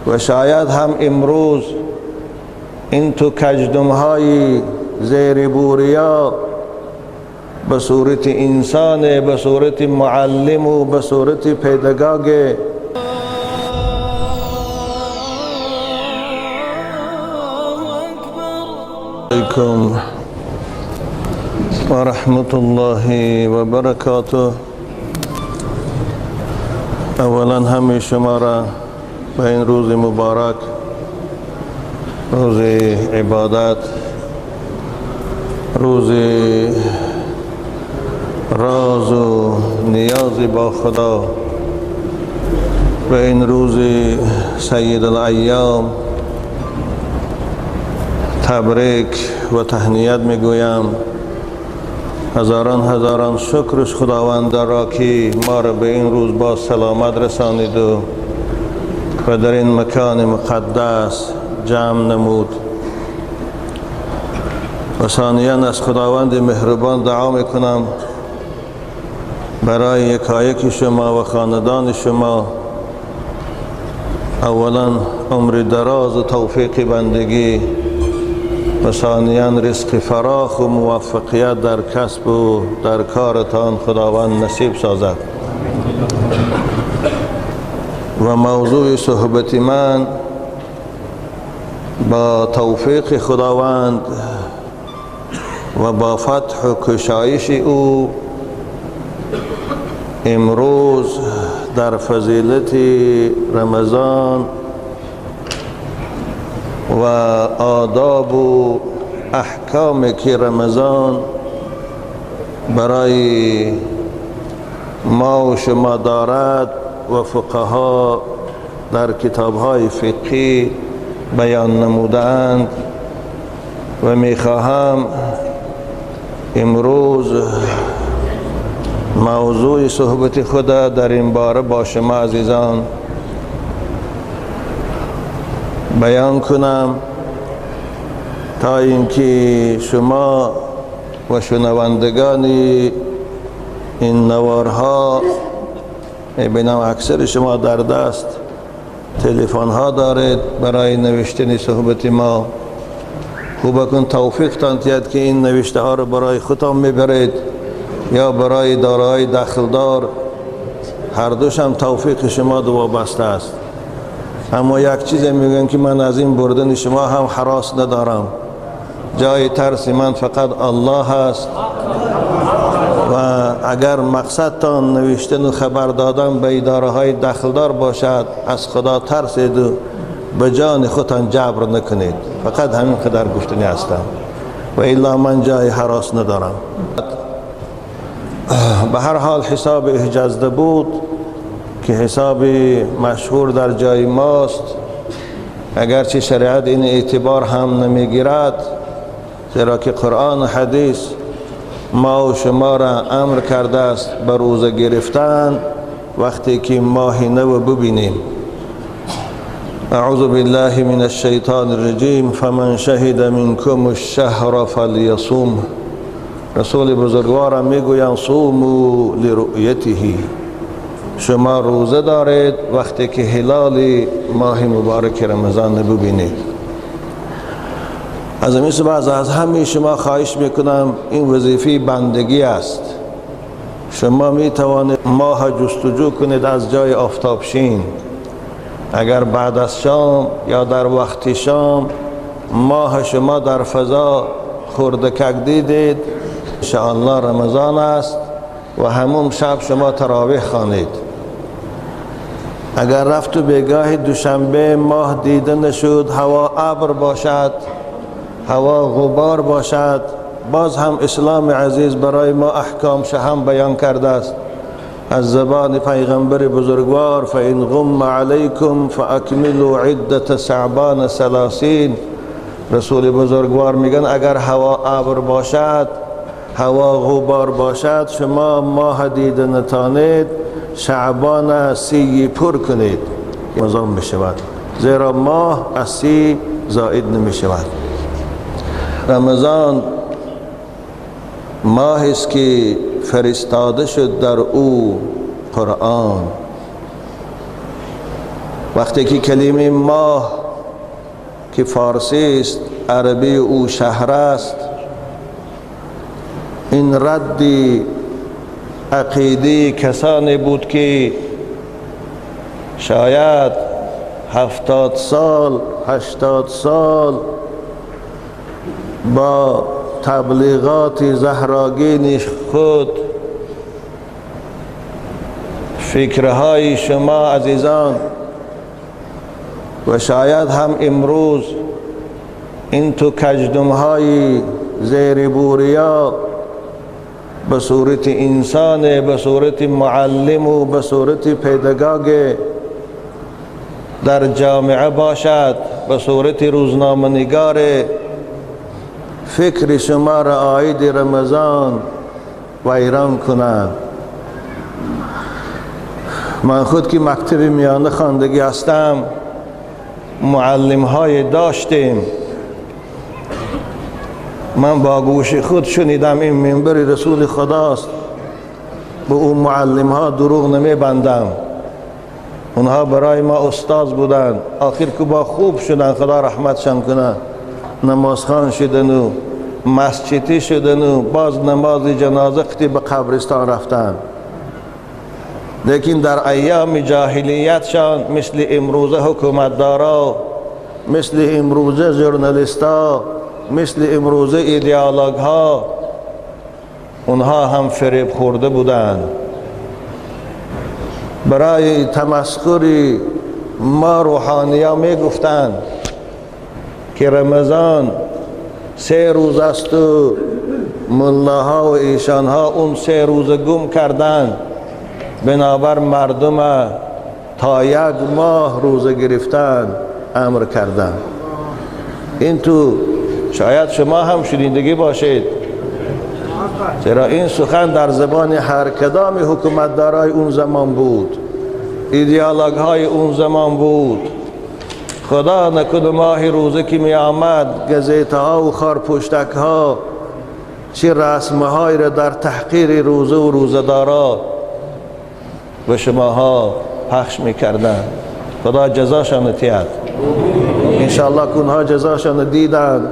و شاید هم امروز این تو کجدم‌های زیر بوریا به صورت انسان، به صورت معلم و به صورت پدگاگ علیکم و رحمت الله و برکاته. اولا همه شما را به این روز مبارک، روز عبادت، روز راز و نیاز با خدا، به این روز سید الایام تبریک و تهنیت میگویم. هزاران هزاران شکرش خداوند را که ما را به این روز با سلامت رسانید و در این مکان مقدس جمع نمود. و ثانیا از خداوند مهربان دعا میکنم برای یکایک شما و خاندان شما اولا عمر دراز و توفیق بندگی و ثانیا رزق فراخ و موفقیت در کسب و در کارتان خداوند نصیب سازد. و موضوع صحبت من با توفیق خداوند و با فتح و کشایش او امروز در فضیلت رمضان و آداب و احکام که رمضان برای ما و شما دارد و فقها در کتاب‌های فقهی بیان نمودند و میخواهم امروز موضوع صحبت خود در این باره با شما عزیزان بیان کنم تا اینکه شما و شنوندگان این نوارها، می‌بینم اکثر شما در دست تلفن ها دارید برای نوشتن صحبت ما، خوب کن توفیق تان تید که این نوشته ها رو برای خودتان میبرید یا برای دارای دخلدار، هر دوش هم توفیق شما دو وابسته است. اما یک چیز میگن که من از این بردن شما هم حراس ندارم، جای ترس من فقط الله است و اگر مقصدتان نوشتن و خبر دادن به اداره های دخلدار باشد، از خدا ترسید و به جان خودتان جبر نکنید. فقط همین قدر گفتنی هستم و الا من جای حراس ندارم. به هر حال حساب اجازه بود که حساب مشهور در جای ماست، اگرچه شریعت این اعتبار هم نمیگیرد، زیرا که قرآن و حدیث ما و شما را امر کرده است به روزه گرفتن وقتی که ماه نو ببینیم. اعوذ بالله من الشیطان الرجیم فمن شهد منکم الشهر فلیصوم. رسول بزرگوارم میگویند صوموا لرؤیته، شما روزه دارید وقتی که هلال ماه مبارک رمضان ببینید. از این سبب از همه شما خواهش میکنم، این وظیفه بندگی است. شما میتوانید ماه جستجو کنید از جای آفتابشین. اگر بعد از شام یا در وقت شام ماه شما در فضا خردکک دیدید، انشاءالله رمضان است و همون شب شما تراویح خوانید. اگر رفت و بیگاه دوشنبه ماه دیده نشد، هوا ابر باشد، هوا غبار باشد، باز هم اسلام عزیز برای ما احکام هم بیان کرده است از زبان پیغمبر بزرگوار: فإن غم علیکم فأکملوا عدة شعبان 30. رسول بزرگوار میگن اگر هوا ابر باشد، هوا غبار باشد، شما ماه دیده نتانید، شعبان 30 پر کنید، رمضان میشود، زیرا ماه از 30 زائد نمیشود. رمضان ماه است که فرستاده شد در او قرآن و وقتی که کلمه ماه که فارسی است، عربی او شهر است، این رد عقیده کسانی بود که شاید 70 سال 80 سال با تبلیغات زهراگین خود فکرهای شما عزیزان و شاید هم امروز این تو کجدمهای زیر بوریا به صورت انسان، به صورت معلم و به صورت پدگاگ در جامعه باشد، به صورت روزنامه نگار فکر شما را عاید رمضان ویران کنند. من خود که مکتب میانه خواندگی هستم، معلم های داشتیم، من با گوش خود شنیدم این منبر رسول خداست، به اون معلم ها دروغ نمی بندم، اونها برای ما استاد بودن، آخر که با خوب شدن، خدا رحمتشان کنه، نمازخوان شدن و مسجدی شدن و باز نماز جنازه قطی به قبرستان رفتن. لیکن در ایام جاهلیتشان مثل امروزه حکومتدارا، مثل امروزه ژورنالیستا، مثل امروزه ایدئولوگ ها، اونها هم فریب خورده بودند. برای تمسخر ما روحانیا می گفتند که رمضان 3 روز است و ملاها و ایشانها اون 3 روز گم کردند، بنابر مردم تا 1 ماه روزه گرفتن امر کردند. این تو شاید شما هم شنیدگی باشید، چرا این سخن در زبان هر کدام حکومتدارای اون زمان بود، ایدئولوگ های اون زمان بود. خدا نکنه ماه روزه که می آمد، گزیته ها و خارپشتک ها چه رسمه های را در تحقیر روزه و روزه‌دارا به شماها پخش میکردن. خدا جزاشان تید، انشاءالله که اونها جزاشان دیدن،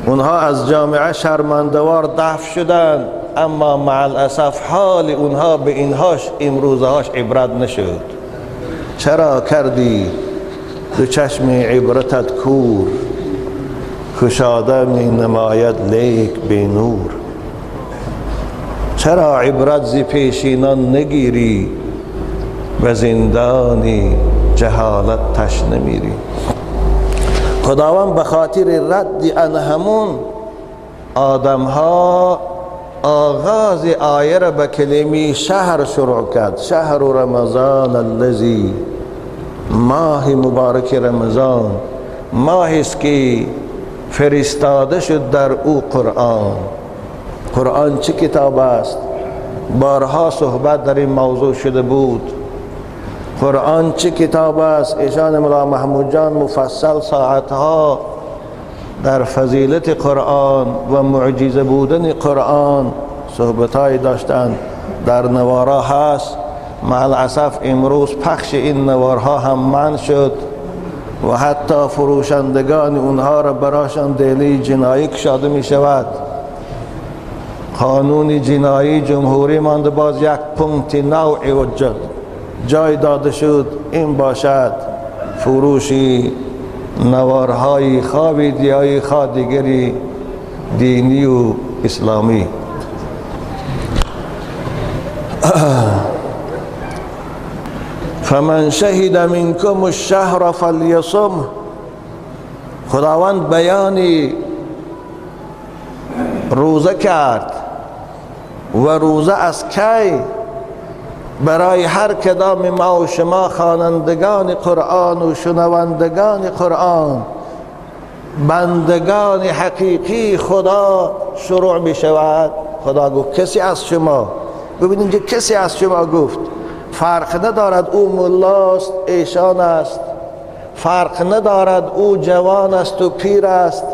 اونها از جامعه شرمندوار دفع شدن، اما مع الاسف حال اونها به اینهاش امروزهاش عبرت نشد. چرا کردی دو چشم عبرتت کور، کشاده می نماید لیک به نور. چرا عبرت زی پیشینان نگیری، و زندانی جهالت تشنه میری. خداوند به خاطر رد ان همون آدم ها آغاز آیه را به کلمه شهر شروع کرد. شهر رمضان الذی، ماه مبارک رمضان، ماهی است که فرستاده شد در او قرآن. قرآن چه کتاب است؟ بارها صحبت در این موضوع شده بود. قرآن چه کتاب است؟ ایشان مولا محمود جان مفصل ساعتها در فضیلت قرآن و معجزه بودن قرآن صحبتهای داشتند، در نوارا هست. مع الاسف امروز پخش این نوارها هم منع شد و حتی فروشندگان اونها را براشان دلی جنایی کشاده می شود. قانون جنایی جمهوری مانده باز یک پونکت نوع و جای داده شد، این باشد فروشی نوارهای خواه ویدیویی خواه دیگری دینی و اسلامی. فمن شهد منکم الشهر فلیصم. خداوند بیانی روزه کرد و روزه از کی؟ برای هر کدام ما و شما خوانندگان قرآن و شنوندگان قرآن، بندگان حقیقی خدا شروع می شود. خدا گفت کسی از شما، ببینید که کسی از شما گفت، فرق ندارد او ملاست ایشان است، فرق ندارد او جوان است و پیر است،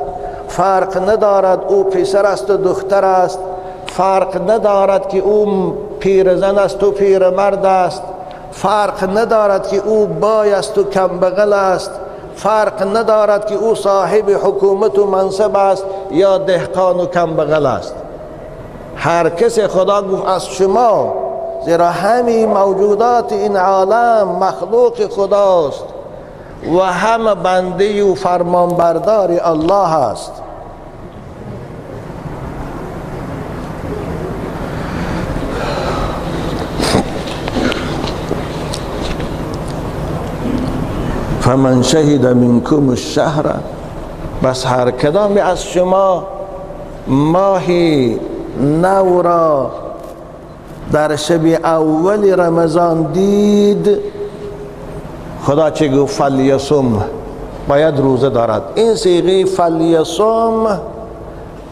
فرق ندارد او پسر است و دختر است، فرق ندارد که او پیرزن است و پیرمرد است، فرق ندارد که او بای است و کمبغل است، فرق ندارد که او صاحب حکومت و منصب است یا دهقان و کمبغل است. هر کس خدا گفت از شما، زیرا همین موجودات این عالم مخلوق خداست و همه بنده و فرمانبردار الله است. فمن شهد منکم الشهر، بس هر کدام از شما ماه نو را در شب اول رمضان دید، خدا چه گفت؟ فلیصم، باید روزه دارد. این صیغه فلیصم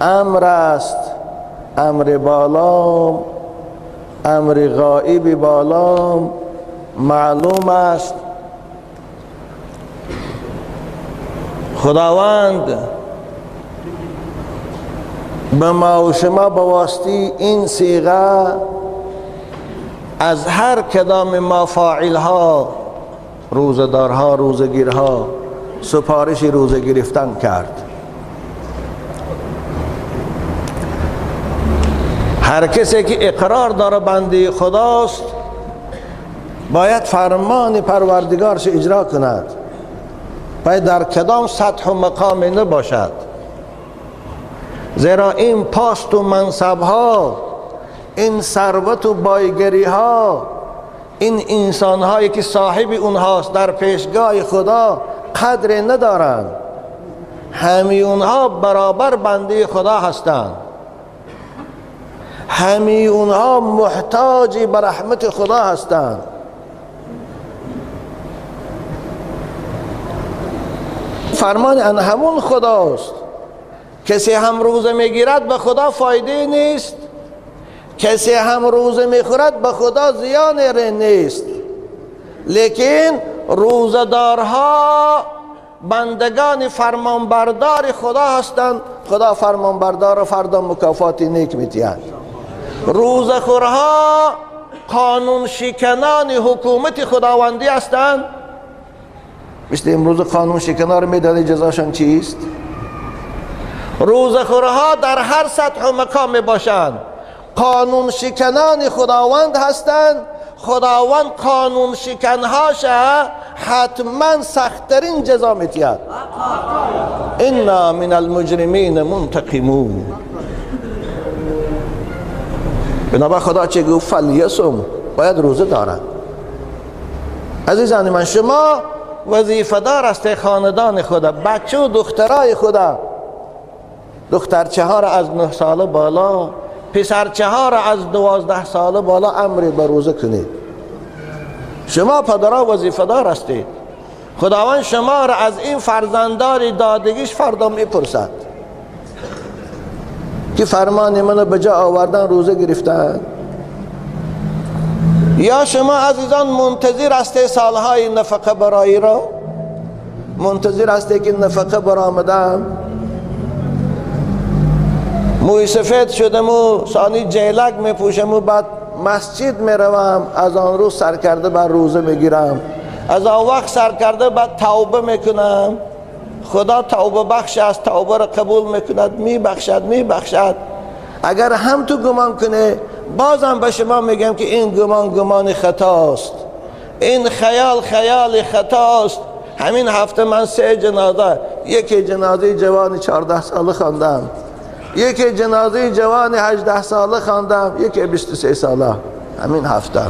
امر است، امر بالام، امر غائب بالام، معلوم است. خداوند به ما و شما به واسطه این صیغه از هر کدام ما فاعل ها، روزه‌دارها، روزه‌گیرها، سفارش روزه گرفتن کرد. هر کسی که اقرار داره بنده خداست باید فرمان پروردگارش اجرا کند، باید در کدام سطح و مقام نباشد، زیرا این پاست و منصب ها، این ثروت و بایگری ها، این انسان هایی که صاحب اونهاست در پیشگاه خدا قدر ندارند. همه اونها برابر بنده خدا هستند، همه اونها محتاج به رحمت خدا هستند. فرمان ان همون خداست. کسی هم روزه میگیرد به خدا فایده نیست، کسی هم روزه میخورد به خدا زیان نیست. لیکن روزه‌دارها بندگان فرمانبردار خدا هستند، خدا فرمانبردار فردا مکافات نیک می‌دهد. روزه‌خورها قانون شکنان حکومت خداوندی هستند. مثل امروز قانون شکنان رو میدانی جزاشان چیست؟ روزه‌خورها در هر سطح و مقام باشند، قانون شکنان خداوند هستند. خداوند قانون شکنهاش حتما سختترین جزا می‌دهد. انا من المجرمین منتقمون. بنابر خدا چه گفت؟ فلیصم، باید روزه دارد. عزیزان من، شما وظیفه دار است خاندان خدا، بچه و دخترای خدا، دخترچه ها را از 9 ساله بالا، پسرچه ها را از 12 ساله بالا امر به روزه کنید. شما پدرها وظیفه دار هستید. خداوند شما را از این فرزندار دادگیش فردا میپرسد که فرمان منو به جا آوردن، روزه گرفتن. یا شما عزیزان منتظر هستید سالهای نفقه برایی را، منتظر هستید که نفقه برآمدم، موی سفید شدم و ثانی جیلک میپوشم و بعد مسجد میروم، از آن روز سر کرده بر روزه میگیرم، از آن وقت سر کرده بعد توبه میکنم. خدا توبه بخش است، توبه را قبول میکند، میبخشد میبخشد. اگر هم تو گمان کنه، بازم به شما میگم که این گمان گمان خطاست، این خیال خیال خطاست. همین هفته من 3 جنازه، یکی جنازه جوان 14 ساله خواندم، یکی جنازه جوان 18 ساله خواندم، یکی 23 ساله. همین هفته.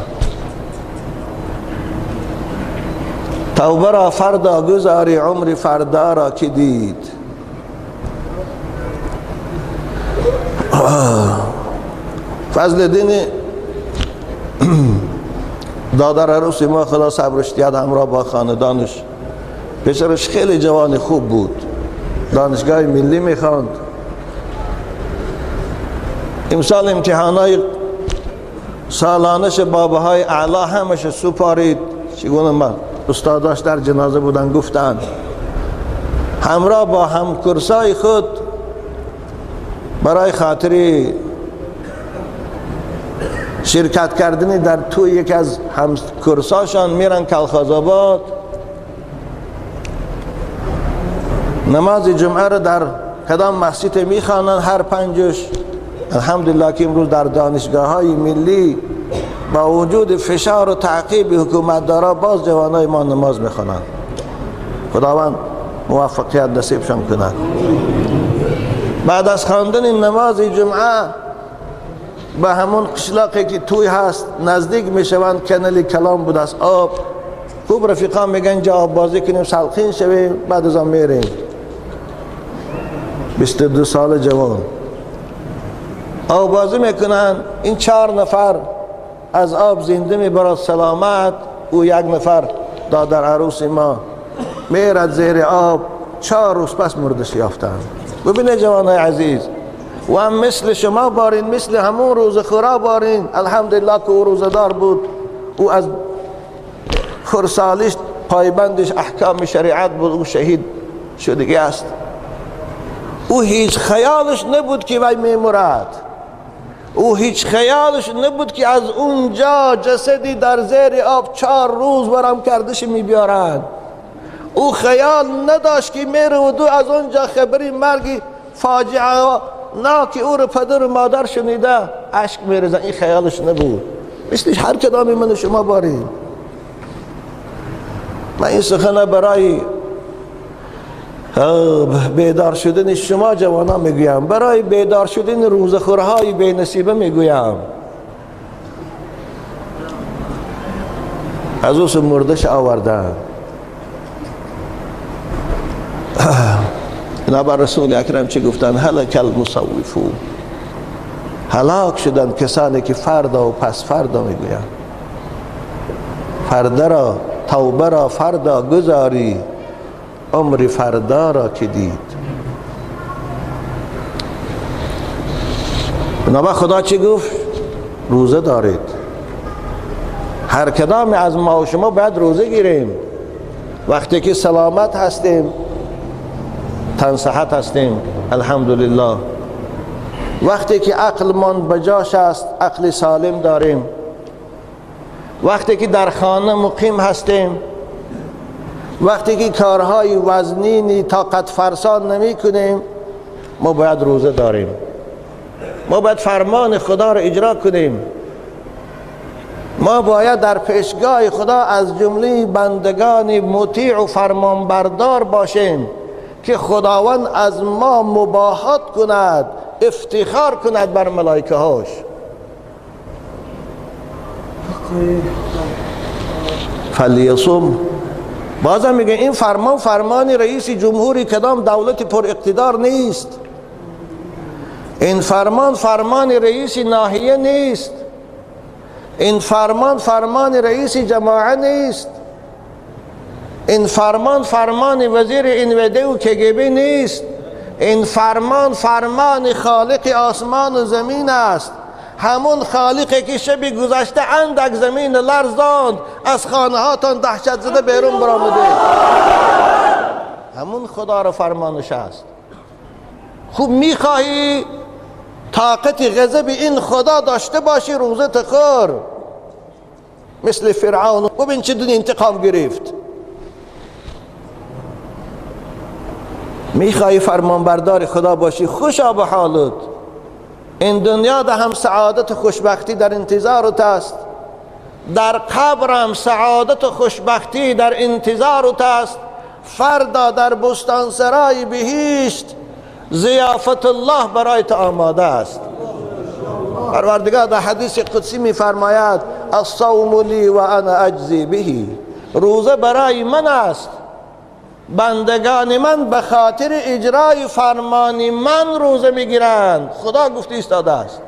توبه را فردا گذاری، عمر فردا را که دید. فضل دین دادر عروس ما، خدا صبرش دید، همراه با خاندانش. پسرش خیلی جوان خوب بود، دانشگاه ملی میخواند. امسال امتحانای سالانش باباهای اعلی همش سپارید. چگونه من استاداش در جنازه بودن گفتند همراه با همکرسای خود برای خاطر شرکت کردن در توی یکی از همکرساشان میرن کلخازآباد، نماز جمعه رو در کدام مسجد میخوانن هر پنجش. الحمدلله که امروز در دانشگاه های ملی با وجود فشار و تعقیب حکومت دارا باز جوانای ما نماز میخوانند. خداوند موفقیت نصیبشان کند. بعد از خواندن نماز جمعه به همون قشلاقی که توی هست نزدیک میشوند، کنل کلام بود از آب. خوب رفیقان میگن اینجا آب بازی کنیم سلقین شویم، بعد از آن میریم. 22 سال جوان آب بازی میکنن. این 4 نفر از آب زنده میبرد سلامت، او 1 نفر دادر عروس ما میرد زیر آب، 4 روز پس مردش یافتن. ببینه جوانای عزیز، و هم مثل شما بارین، مثل همون روز خورا بارین. الحمدلله که او روزدار بود، او از خرسالیش پایبندش احکام شریعت بود، او شهید شدگی است. او هیچ خیالش نبود که وی میمرد، او هیچ خیالش نبود که از اونجا جسدی در زیر آب 4 روز ورم کردش میبیارند. او خیال نداشت که میره و دو از اونجا خبری مرگی فاجعه نه که او رو پدر و مادر شنیده اشک میرزن. این خیالش نبود. مثل هر کدامی من شما باریم. من این سخنه برای بیدار شدن شما جوانان میگویم، برای بیدار شدن روزخورهای بی نصیبه میگویم. از اوس مردش آوردن. بنابر رسول اکرم چه گفتن؟ هلک المصوفون، هلاک شدن کسانی که فردا و پس فردا میگویند. فردا را، توبه را فردا گذاری، عمر فردا را که دید. بنابر خدا چی گفت؟ روزه دارید. هر کدام از ما و شما باید روزه گیریم. وقتی که سلامت هستیم، تن صحت هستیم، الحمدلله. وقتی که عقلمان بجاش است، عقل سالم داریم. وقتی که در خانه مقیم هستیم، وقتی که کارهای وزنینی طاقت فرسان نمی کنیم، ما باید روزه داریم. ما باید فرمان خدا را اجرا کنیم. ما باید در پیشگاه خدا از جمله بندگان مطیع و فرمانبردار باشیم که خداوند از ما مباهات کند، افتخار کند بر ملائکه هاش. فلیصم. بازم میگه این فرمان فرمان رئیس جمهوری کدام دولت پر اقتدار نیست. این فرمان فرمان رئیس ناحیه نیست. این فرمان فرمان رئیس جماعه نیست. این فرمان فرمان وزیر انوده و کگبی نیست. این فرمان فرمان خالق آسمان و زمین است. همون خالقی که شب گذشته اندک زمین لرزاند، از خانه هاتان دهشت زده بیرون برآمده، همون خدا را فرمانش است. خوب میخواهی طاقت غضب این خدا داشته باشی، روزه تخور مثل فرعون. ببین چه دونی انتقام گرفت. میخواهی فرمانبردار خدا باشی، خوشا به حالت. این دنیا ده هم سعادت و خوشبختی در انتظارت است، در قبرم سعادت و خوشبختی در انتظارت است. فردا در بستانسرای بهشت ضیافت الله برای تو آماده است. پروردگار در حدیث قدسی میفرماید الصوم لی و انا اجزی به، روزه برای من است، بندگان من به خاطر اجرای فرمان من روزه میگیرند. خدا گفته ایستاده است.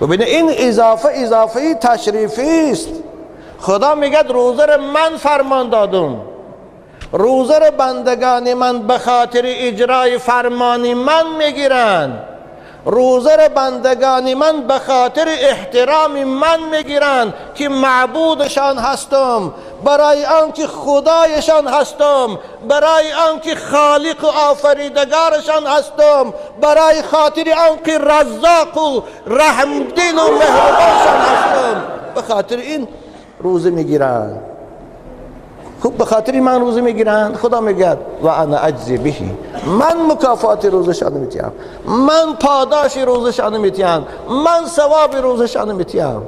ببینید این اضافه اضافه تشریفی است. خدا میگه روزه را من فرمان دادم، روزه را بندگان من به خاطر اجرای فرمان من میگیرند، روزه را بندگان من به خاطر احترام من میگیرند که معبودشان هستم، برای آنکه خدایشان هستم، برای آنکه خالق و آفریدگارشان هستم، برای خاطر آنکه رزاق و رحمدل و مهربانشان هستم. به خاطر این روزه میگیرند. خب به خاطر من روزه میگیرند. خدا میگه و انا اجزی بهی، من مکافات روزشان میتیم، من پاداش روزشان میتیم، من ثواب روزشان میتیم.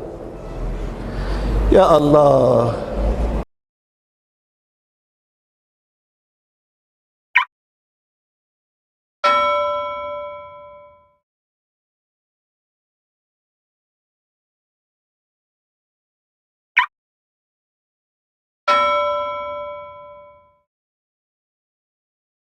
یا الله.